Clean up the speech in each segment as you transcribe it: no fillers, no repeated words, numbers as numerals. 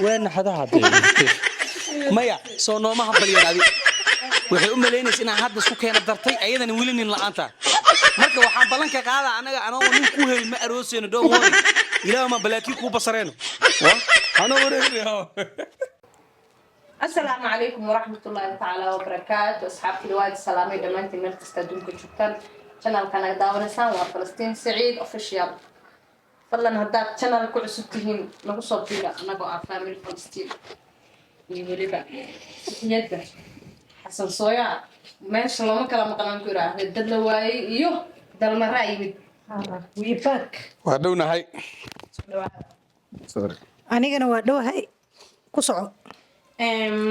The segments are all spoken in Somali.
Waa naxadaha hadee. Maya, soo nooma hambaliyeen. Adi waxay u malaynaysa inaan hadda isku keena dartay, ayadana weli nin la'aanta. Marka waxaan ballanka qaadaa, anaga anoo nin ku helin ma arooseyno. Don't worry, ilaah ma balaakiin kuu basareeno. Anoo wareegnayo. Asalaamu calaykum waraxmatullaahi tacaala wabarakaatu. Asxaabtii, waad salaamay dhammaantiin meel kasta adduunka joogtaan. Channelka naga daawanaysaan waa Falastiin Saciid Official. Fadlan, haddaad channel ku cusub tihiin, nagu soo biira, anagoo ah family Falastiin iyo weliba yadda Xasan Sooyaa. Meesha looma kala maqnaan ku yiraahde, dad la waayey iyo dalmaraa yimid. We back. Waa dhownahay. Soo dhawaada. Sorry. Anigana waa dhowahay, ku soco.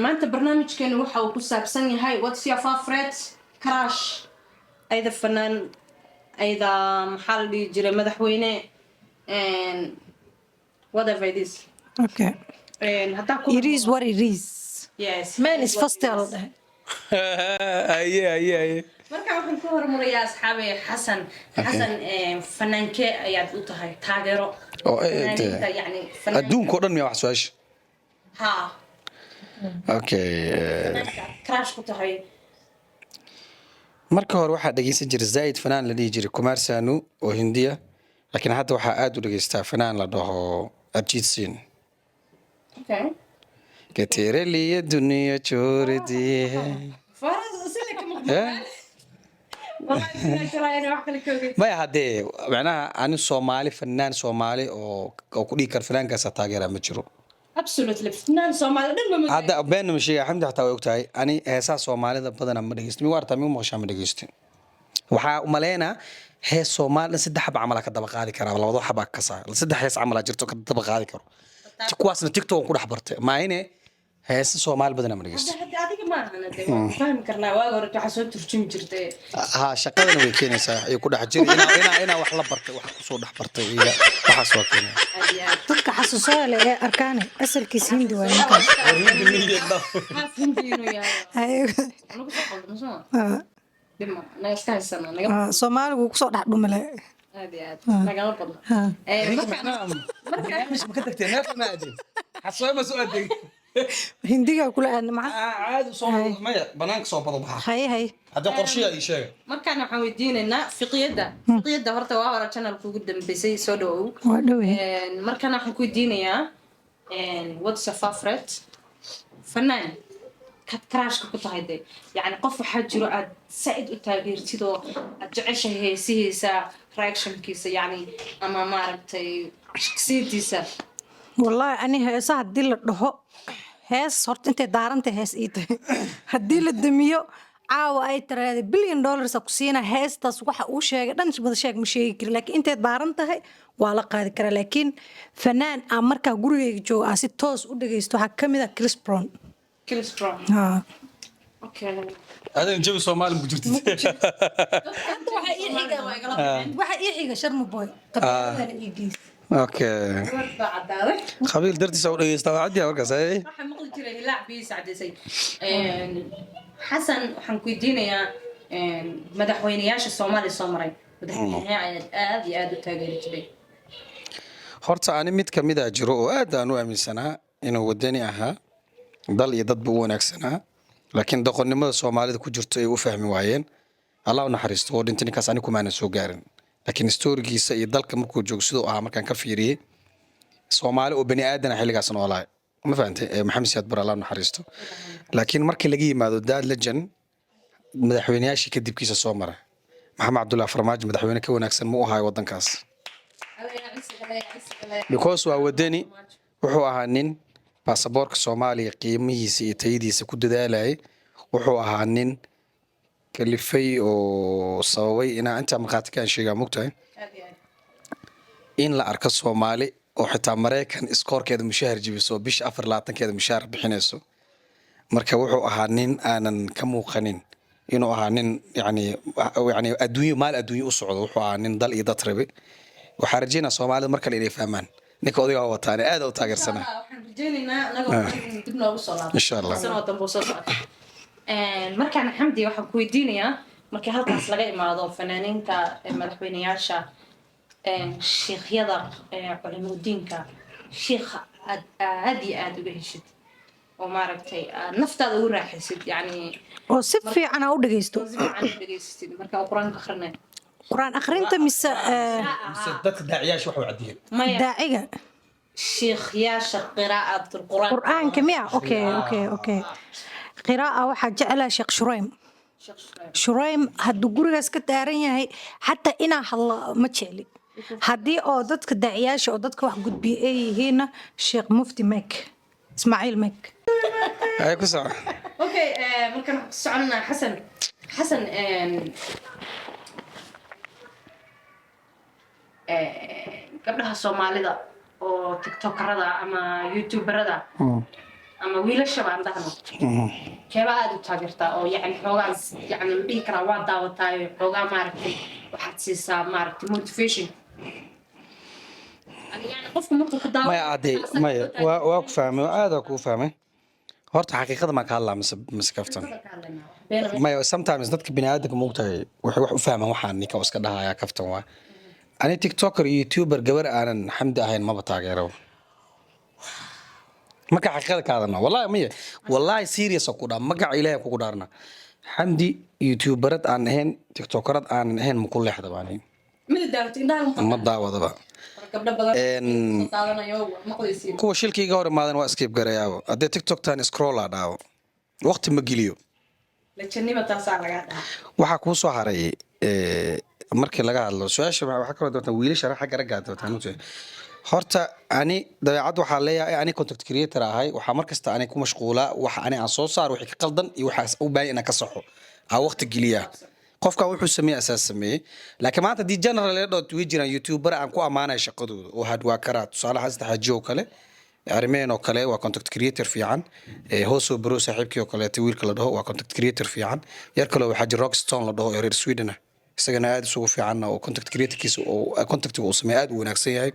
Maanta barnaamijkeenu waxa uu ku saabsan yahay "What's your favorite crush?" Ayda fanaan, ayda maxaa la dhihi jiray, madaxweyne, whatever it is. Okay. Haddaa ku It is what it is. Yes. Man is first la dhahay. Aye, aye, aye. Marka waxaan ku hormarayaa, asxaabe, Xasan. Xasan, fanaankee ayaad u tahay taageero? Oo, Fanaaniinta, yani fanaan. Adduunka oo dhan miya wax su-aasha? Ha. Okay. Fanaanka aad crush ku tahay. Marka hore waxaa dhegeysan jiray zaid fanaan la dhihi jiray Kumar Sanu oo Hindiya, laakiin hadda waxaa aad u dhegeystaa fanaan la dhaho Arijit Singh. "कि तेरे लिए दुनिया छोड़ दी है." Faras sida kama Eh? Wallahi sidaan jeclahay inaan wax kale ka ogeyn. Maya, haddee macnaha ani Soomaali, fanaan Soomaali oo ku dhihi kara fanaankaasa taageera ma jiro. Absolutely, fanaan Soomaali dhan ma Hadda beenna ma sheegaya, Xamdi xataa way ogtahay, ani heesaha Soomaalida badanaa ma dhegeysto. Mi waartaa, mi maqashaa, ma dhegeysto. Waxaa umaleynaa hees Soomaali dhan saddex xaba camalaa ka daba qaadi karaa, labado xabaa kasaa, saddex hees camalaa jirto ka daba qaadi karo. Kuwaasna TikTok ku dhex bartay maahine, heesa Soomaali badanaa ma dhegeysto. Hadda adiga ma ahana dee, waan fahmi karnaa. Waagi hore waxaa soo turjumi jirtay. Ha, shaqadana way keenaysaa ay ku dhex jiri inaa wax la bartay, wax kusoo dhex bartay iyo waxaas waa keenaya. Aad iyo aad. Dadka xasuusada leh ee arkaane, asalkiis Hindi waa ninkan. Haaf Hindi inuu yahay. Nagu soo qaldamo soo Ah, dhib ma naga iska haysana naga. Ah, Soomaaligu kusoo dhex dhumale. Aad iyo aad, nagama badno. Marka Ma ka tagtee? Meel ma aadin, xasoo ma soo aadin. Hindigaa kula aadna maca. Caadi soo maya, banaanka soo bado baxa. Haye, haye. Hadda qorshiyaa ii sheega. Markaan waxaan weydiinaynaa fiqiyadda. Fiqiyadda horta waa hore channelka ugu dambeysay, soo dhawow. Waa dhowey. Markaan waxaan ku weydiinayaa, what's your favorite fanaan kaad crushka ku tahay dee? Yacni qof waxaa jiro aad saa-id u taageertid oo aad jeceshahay heesihiisa, reactionkiisa, yacni ama maaragtay shaksiyadiisa. Wallaahi ani heesa haddii la dhaho, hees horta intay daarantay hees ii tahay. Haddii la damiyo caawa ay tiraahda billion dollars ku siina, heestaas waxa uu sheegay dhan wada sheeg ma sheegi kari, laakiin intay daaran tahay waa la qaadi karaa. Laakiin fanaan aan markaa gurigayga joogo aan si toos u dhageysto waxaa ka mid ah Chris Brown. Chris Brown. Haa. Okay. Adan jawi Soomaali ku jirtid. Hadda waxaa ii xiga Sharma Boy, qabiiladana ii geys. Okay. War baa caddaaday. Qabiil dartiisa u dhegeysta waa caddiya markaas, ay. Waxaan maqli jiray hilaac biyiisa caddaysay. Xasan, waxaan ku weydiinayaa, madaxweyneyaasha Soomaaliya soo maray, madaxweynaha ayaad aad iyo aad u taageeri jiray? Horta ani mid kamid a jiro oo aad aan u aaminsanaa inuu wadani ahaa, dal iyo dadba u wanaagsanaa, laakiin doqonnimada Soomaalida ku jirto ay u fahmi waayeen. Allah u naxariisto, oo dhintay ninkaas, ani kumaanan soo gaarin, laakiin storygiisa iyo dalka markuu joogo siduu ahaa markaan ka fiiriyey, Soomaali oo bani aadana xilligaas noolaa, ma fahantay? Maxamed Siyaad Bare, Allah u naxariisto. Laakiin markii laga yimaado daad legend, madaxweyneyaashii kadibkiisa soo mara, Maxamed Cabdullahi Farmaajo madaxweyne ka wanaagsan ma u ahayo wadankaas, because waa wadani. Wuxuu ahaa nin baasaboorka Soomaaliya qiimihiisa iyo tayadiisa ku dadaalayay. Wuxuu ahaa nin kalifay oo sababay inaa intaa markhaati kaan sheegaa, mogtahay, in la arko Soomaali oo xitaa Maraykan iskoorkeeda mushaahar jibiso oo bisha 24-keeda mushaahar bixinayso. Marka wuxuu ahaa nin aanan ka muuqanin inuu ahaa nin yani adduunyo, maal adduunyo u socdo. Wuxuu ahaa nin dal iyo dad rabe. Waxaa rajeynaa Soomaalida mar kale inay fahmaan ninka odaygaa wataane aad u taageersanaa. Waxaan rajeynaynaa anagoo dhan dib noogu soo laabto Insha Allah. sanoo dambe oo soo socota. Markaan Xamdi waxaan ku weydiinayaa, markii halkaas laga imaado fanaaniinta, madaxweyneyaasha, shiikhyada, culimadiinka, shiikha Aad aad iyo aad uga heshid oo maaragtay aad naftaada ugu raaxaysid, yani Oo si fiican aa u dhegeysto. Oo si fiican u dhegaysatid marka uu Qur-aanka akhrinayo. Qur-aan akhrinta mise Mise dadka daaciyaasha wax u cadiyeen? Maya. Daaciga. Shiikhyaasha qiraa'atul Qur-aan. Qur-aanka miya? Okay, qiraa'a waxaa jeclaa Sheekh Shuraym. Sheekh Shuraim. Shuraym hadduu gurigaas ka daaran yahay, xataa inaa hadlo ma jecli. Haddii oo dadka daaciyaasha oo dadka wax gudbiya ay yihiinna, Sheekh Mufti Mek, Ismaaciil Mek. Ay, ku soco. Okay, markaan waxaan ku soconanaa Xasan. Xasan, gabdhaha Soomaalida oo TikTokerada ama YouTuberada ama wiilashaba aan dhahno, keeba aada u taageertaa oo yani xoogaa, yani la dhihi karaa waa daawataayo, xoogaa maaragtay waxaad siisaa maaragtay motivation? Yani qofku markuu ku daawo Maya ade, maya, waa ku fahmay, aada kuu fahmay. Horta xaqiiqada maan ka hadlaa mise kaftan? Maya, sometimes dadka biniaadamka, moogtahay, waxay wax u fahmaan waxaan ninka oo iska dhahaya kaftan. Waa ani TikToker iyo YouTuber gabar aanan Xamdi ahayn maba taageero marka xaqiiqada ka hadalna. Wallahi maya, wallahi serious oo ku dhaa, magaca Ilaahay kugu dhaarna, Xamdi YouTuberad aan ahayn, TikTokerad aanan ahayn, maku leexda baan. Mida daawata indhaha? Ma daawadaba. Gabdho badan soo daawanayo maqlaysiin. Kuwa shilkayga hor imaadan waa skip garayaabo. Haddee TikToktan scrolla dhaawo, waqti ma geliyo. Lajanima taasaa lagaa dhahaa. Waxaa kuu soo haray, markii laga hadlo su-aasha, waxaa kaloo doontaa wiilasha xagga raggaa doontaa nuugta. Horta ani dabeecad waxaa leeyahay, ani content creator ahay, waxaa markasta ani ku mashquulaa waxa ani aan soo saaro, wixii ka qaldan iyo waxaas u baahan inaan ka saxo aa waqti geliyaa. Qofkan wuxuu sameeyey asaas sameeyey, laakiin maanta haddii general la dhaho, way jiraan YouTuber aan ku ammaanaya shaqadooda oo had waa karaa. Tusaale ahaan, Saddex oo kale, arrimeen oo kale, waa content creator fiican. Hoosoo baro saaxiibkii oo kaleeto, wiilka la dhaho, waa content creator fiican. Yar kaloo waxaa jira Rockstone la dhaho ee reer Sweden ah, isagana aad isugu fiican oo content creatorkiisa oo contentiga uu sameeyo aad u wanaagsan yahay.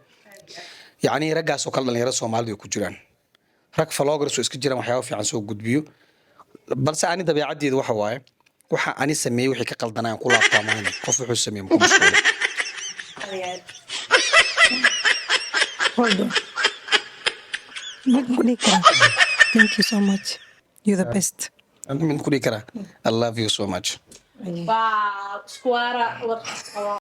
Yacni raggaas oo kale dhalinyarada Soomaalida ay ku jiraan, rag vloggers oo iska jiraan, waxyaabo fiican soo gudbiyo. Balse ani dabeecaddeedu waxa waaye, waxa ani sameeyey wixii ka qaldanayaan ku laabtaa maahane, qof wuxuu sameeyey maku mashquulo. Hold on. Mid ku dhihi karaa? Thank you so much. You're the best. Mid ku dhihi karaa? I love you so much. Waa iskuwaara wad qaba.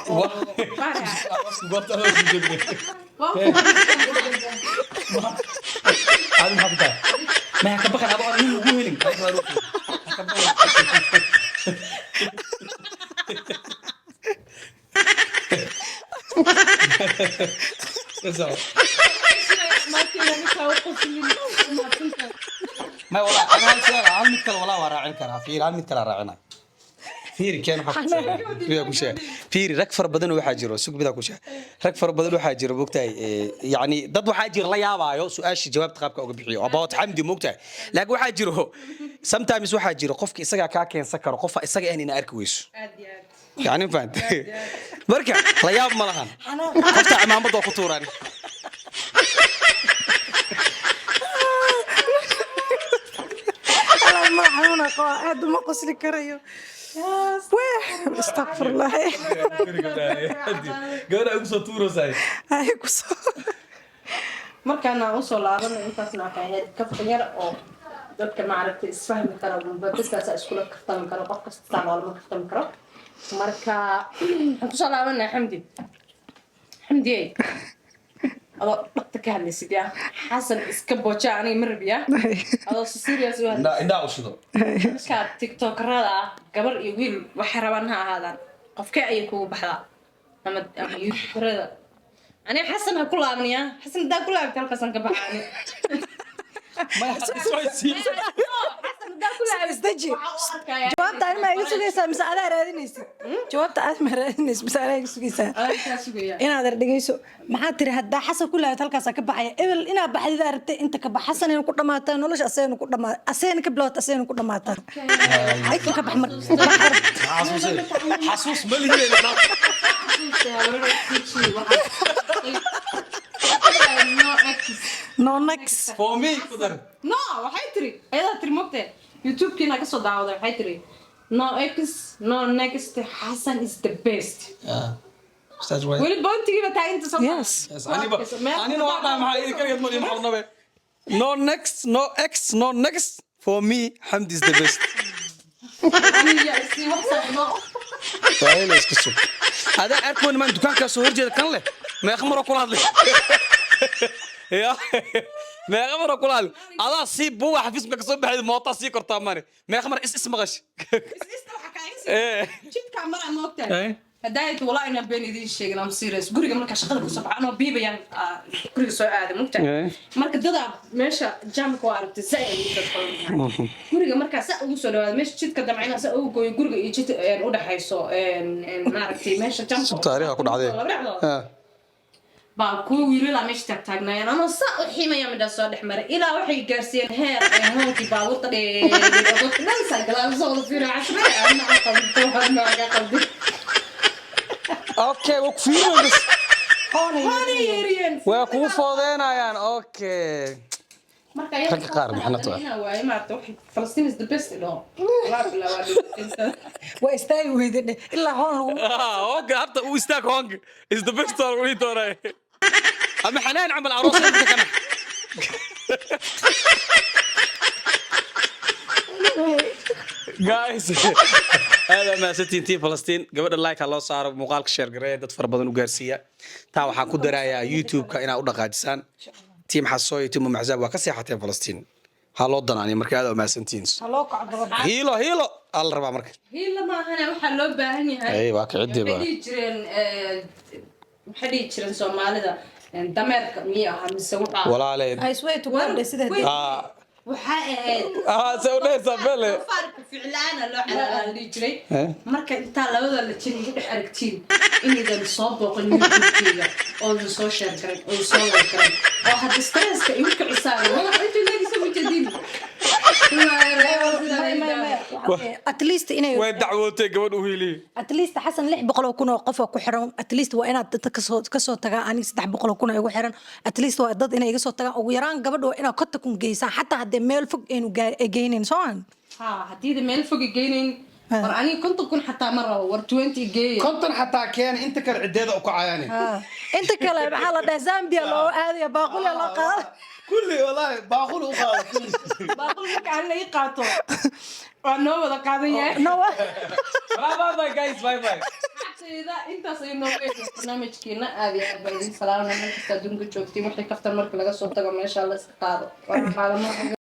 Adi maxaa ku tahay? Ma ka baqan adoo aan nin ugu helin? Ha ka baqan. Ma walaa, ana hal su'aal, hal mid kale walaa waa raacin karaa. Fiiri, hal mid kale raacina. Fiiri, keen waxaa ku sheegay. Fiiri, ku sheegay. Fiiri, rag fara badan waxaa jiro, sug midaa ku sheegay. Rag fara badan waxaa jiro, moogtahay, yacni dad waxaa jira la yaabaayo su-aasha jawaabta qaabka uga bixiyo about Xamdi, moogtahay. Laakiin waxaa jiro sometimes, waxaa jiro qofka isagaa kaa keensan karo qofa isaga ahan ina arki weyso. Aad iyo aad. Yani fahant, marka la yaab ma lahan qofta cimaamad waa ku tuuran. Allah, ma xanuuna qaba, aad uma qosli karayo. Weh, astaqfirullah. Gabadha ugu soo tuuraysaay. Ay, ku soo. Markaana aan usoo laabano, intaasna waxay ahayd kaftan yar oo dadka maaragtay isfahmi kara, dadkaasa iskula kaftami karo, qof kasta saa loolama kaftami karo. Marka waxaan kusoo laabanaa Xamdi. Xamdiyey, adoo dhaqta ka hadlaysid, yaa Xasan iska booja, aniga ma rabiya, adoo si serious u hadlaysid. Indhaa u shido. Markaa TikTokerada ah, gabar iyo wiil waxay rabaan ha ahaadaan, qofkee ayay kugu baxdaa ama YouTuberada? Aniga Xasan ha ku laabniya. Xasan haddaa ku laabta, halkaasaan ka baxaa ani. Xasan haddaa ku laabta. Isdeji. Waxaa u arkayaa. Jawaabta ani ma iga sugaysaa mise adaa raadinaysid? Jawaabta aad ma raadinaysid mise adaa iga sugaysaa? Adaa kaa sugaya. Inaad dhegeyso, maxaa tiri? Haddaa Xasan ku lahayd, halkaasaa ka baxaya. Ebel inaa baxdidaa rabtay, inta ka bax. Xasan inuu ku dhamaataa nolosha, asaynu ku dhamaa, asayna ka bilowta, asaynu ku dhamaataa. Inta ka bax mar. Xasuus ma lihin. No ex. No next. For me ku dar. No, waxay tiri, ayadaa tiri, mogtee YouTube-kiina kasoo daawaday, waxay tiri no ex, no next, Xasan is the best. Ustaas waay. Weli boontigiiba taaginta soo. Yes. Yes, aniba anina waa dhahay, maxaa idin kaligeed ma maxalnabe. No next, no ex, no next. For me, Hamdi is the best. Aniga isii wax socdo. Waa iska sug. Adaa arkoon maan dukaankaa soo horjeeda kan leh. Meeqa maroo kula hadlay? Ya, meeqa maroo kula hadlay? Adaa sii buuga xafiiska ka soo baxay, mootaa sii kortaa mane. Meeqa mar is maqash? Is-ista waxaa kaaga sii jidkaa maraa, ma ogtahay? Haddaayt walaa inaan been idiin sheegin, I'm serious. Guriga markaa shaqada kusoo baxa anoo biibayaan, guriga soo aaday, mugtahay? Marka dadaa meesha jaamka waa aragtay, zaid ugu dad badan yahay. Guriga markaa saa ugu soo dhawaada, meesha jidka damcina saa ugu gooyo guriga iyo jidka u dhaxayso, maaragtay, meesha jaamka Taariikha ku dhacday. laba dhexdood baa kuwa wiilalaa meesha taagtaagnaayeen. Anoo saa u ximaya midhaa soo dhex maray, ilaa waxay gaarsiiyeen heer ay hoonkii baabuurta dheer dadka dhan saa gadaal soo wada fiiriyo. Cashree ama qaldo nooga qaldi. Okay, waa ku fiirin bas. Waana yeeriyeen. Waa kugu foodeenayaan. Okay. Marka Ragga qaar maxna tahay. Inaa waaye, maarata, waxay Falastiin is the best idho. Walaa bilaa waa dhibaatada. Waa istaagi weyde dheh ilaa hoon lagu Ah, okay, horta uu istaag, hoonka is the best waa lagu dhihi doonaa. Ama xanaan camal aroos inta kana. Guys, aad aa mahadsantihiin tii Falastiin. Gabadha like ha loo saaro, muuqaalka share gareeya, dad fara badan u gaarsiiya. Taa waxaan ku darayaa YouTube-ka inaad u dhaqaajisaan. Team Xasooy iyo team Maxzaab waa ka seexateen Falastiin. Ha loo danaaniyo marka, aad aa mahadsantihiin. Ha loo kaco gabadha. Hiilo, hiilo aa la rabaa marka. Hiila maahane, waxaa loo baahan yahay. Ay, waa kicidii ba. Waxay dhihi jireen waxay dhihi jireen Soomaalida, dameerka miyuu ahaa mise wuxuu Walaalay. I swear to God dheh sida Ah, waxaa ahayd ah, se u dhehaysaa bele. Doofaarka ficlaana loo xalaalaa la dhihi jiray. Eh? Marka intaa labada la jin igu dhex aragtiin, inaydan soo booqan YouTube-keyga, oodan soo share garan, oo soo like garan, oo hadda stresska igu kicisaan madax intuu leegisa ujeedin. At least inay Way dacwootay gabadh u hiiliyey. At least Xasan 600,000 oo qof oo ku xiran, at least waa inaad dadka kasoo tagaa. Aniga 300,000 oo igu xiran, at least waa dad inay iga soo tagaan. Ugu yaraan gabadha waa inaad 50,000 geysaan, xataa haddee meel fog aynu ay geynayn soo aan. Ha, haddiida meel fogi geynayn, war aniga 50,000 xataa ma rabo, war 20 geeya. 50 xataa keena, inta kale ciddeeda u kacayaani. Inta kale maxaa la dhahay, Zambia loo aadaya, baaqulia loo qaada. Kulli wallaahi baaquli u qaada kulli. Baaqul marka aan la ii qaato waa noo wada qaadan yahay. No. Bye bye bye guys, bye bye. Asxaabtayda, intaas ayuu noogu eegay barnaamijkeena. Aad iyo aad baa idin salaamana meel kasta adduunka joogtiin. Wixii kaftan marka laga soo tago, meesha la iska qaado waa qaalamo.